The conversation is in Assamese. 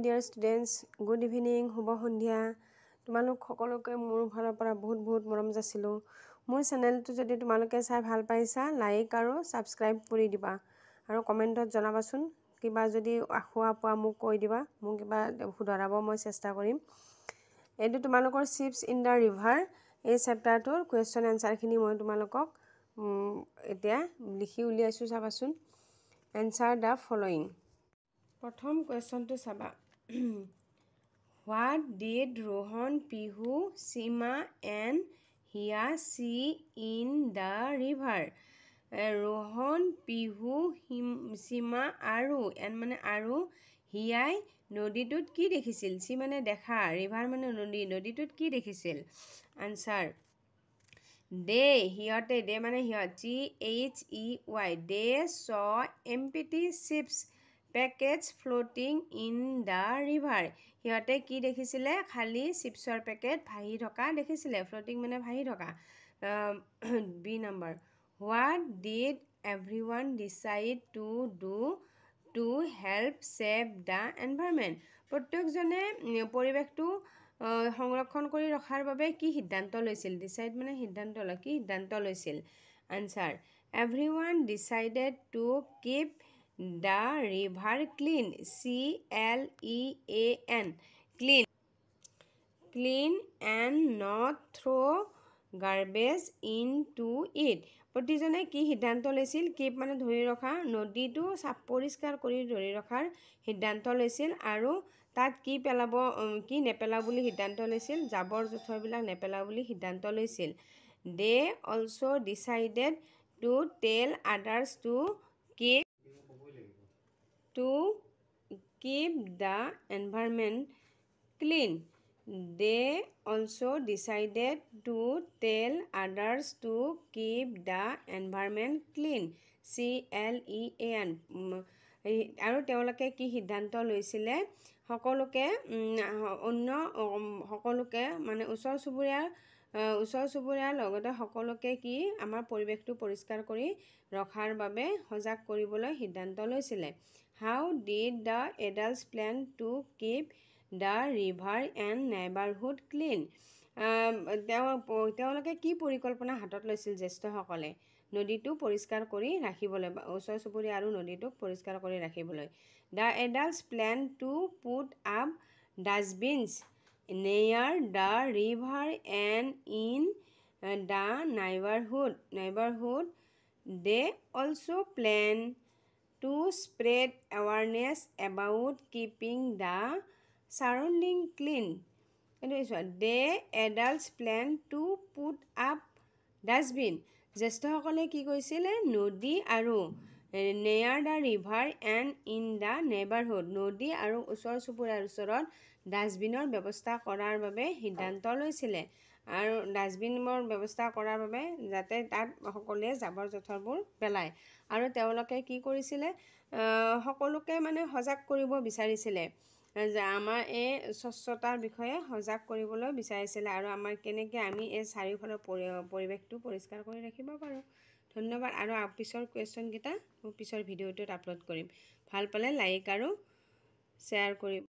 Dear students, good evening, শুভ সন্ধিয়া। তোমালোক সকলোকে মোৰ ফালৰ পৰা বহুত বহুত মৰম যাচিলোঁ। মোৰ চেনেলটো যদি তোমালোকে চাই ভাল পাইছা, লাইক আৰু ছাবস্ক্ৰাইব কৰি দিবা আৰু কমেণ্টত জনাবাচোন। কিবা যদি আসোঁৱাহ পোৱা, মোক কৈ দিবা। মোক কিবা শুধৰাব মই চেষ্টা কৰিম। এইটো তোমালোকৰ চিপছ ইন the river, এই চেপ্টাৰটোৰ কুৱেশ্যন এনচাৰখিনি মই তোমালোকক এতিয়া লিখি উলিয়াইছোঁ, চাবাচোন। Answer the following. প্ৰথম কুৱেশ্যনটো চাবা। What did Rohan, Pihu, Seema and Hiya see in the river? Rohan, Pihu, Seema আৰু, এণ্ড মানে আৰু, হিয়াই নদীটোত কি দেখিছিল? চি মানে দেখা, ৰিভাৰ মানে নদী। নদীটোত কি দেখিছিল? আনচাৰ, দে, সিহঁতে, দে মানে সিহঁত, THEY, they saw empty chips packets floating in the river. সিহঁতে কি দেখিছিলে? খালী চিপছৰ পেকেট ভাহি থকা দেখিছিলে। ফ্ল'টিং মানে ভাহি থকা। B number, what did everyone decide to do to help save the environment? প্ৰত্যেকজনে পৰিৱেশটো সংৰক্ষণ কৰি ৰখাৰ বাবে কি সিদ্ধান্ত লৈছিল? ডিচাইড মানে সিদ্ধান্ত লয়। কি সিদ্ধান্ত লৈছিল? Answer, everyone decided to keep the river clean, CLEAN, clean, clean and not throw garbage into it. প্ৰতিজনে কি সিদ্ধান্ত লৈছিল? কিপ মানে ধৰি ৰখা, নদীটো চাফ পৰিষ্কাৰ কৰি ধৰি ৰখাৰ সিদ্ধান্ত লৈছিল। আৰু তাত কি পেলাব, কি নেপেলাব বুলি সিদ্ধান্ত লৈছিল? জাবৰ জোঁথৰবিলাক নেপেলাব বুলি সিদ্ধান্ত লৈছিল। They also decided to tell others to keep the environment clean. They also decided to tell others to keep the environment clean, CLEAN. আৰু তেওঁলোকে কি সিদ্ধান্ত লৈছিলে? সকলোকে, অন্য সকলোকে মানে ওচৰ চুবুৰীয়াৰ লগতে সকলোকে কি আমাৰ পৰিৱেশটো পৰিষ্কাৰ কৰি ৰখাৰ বাবে সজাগ কৰিবলৈ সিদ্ধান্ত লৈছিলে। How did the adults plan to keep the river and neighbourhood clean? তেওঁলোকে কি পৰিকল্পনা হাতত লৈছিল জ্যেষ্ঠসকলে নদীটো পৰিষ্কাৰ কৰি ৰাখিবলৈ বা ওচৰ চুবুৰীয়া আৰু নদীটোক পৰিষ্কাৰ কৰি ৰাখিবলৈ? The adults plan to put up dustbins near the river and in the neighbourhood. They also plan to spread awareness about keeping the surrounding clean. এইটো চোৱা, they adults plan to put up dustbin. জ্যেষ্ঠসকলে কি কৰিছিলে? নদী আৰু near the river and in the neighbourhood, নদী আৰু ওচৰ চুবুৰীয়াৰ ওচৰত ডাষ্টবিনৰ ব্যৱস্থা কৰাৰ বাবে সিদ্ধান্ত লৈছিলে আৰু ডাষ্টবিনৰ ব্যৱস্থা কৰাৰ বাবে যাতে তাত সকলোৱে জাবৰ জোঁথৰবোৰ পেলায়। আৰু তেওঁলোকে কি কৰিছিলে? সকলোকে মানে সজাগ কৰিব বিচাৰিছিলে যে আমাৰ এই স্বচ্ছতাৰ বিষয়ে সজাগ কৰিবলৈ বিচাৰিছিলে আৰু আমাৰ কেনেকৈ আমি এই চাৰিওফালৰ পৰিৱেশটো পৰিষ্কাৰ কৰি ৰাখিব পাৰোঁ। ধন্যবাদ। আৰু পিছৰ কুৱেশ্যনকেইটা মই পিছৰ ভিডিঅ'টোত আপলোড কৰিম। ভাল পালে লাইক আৰু শ্বেয়াৰ কৰিম।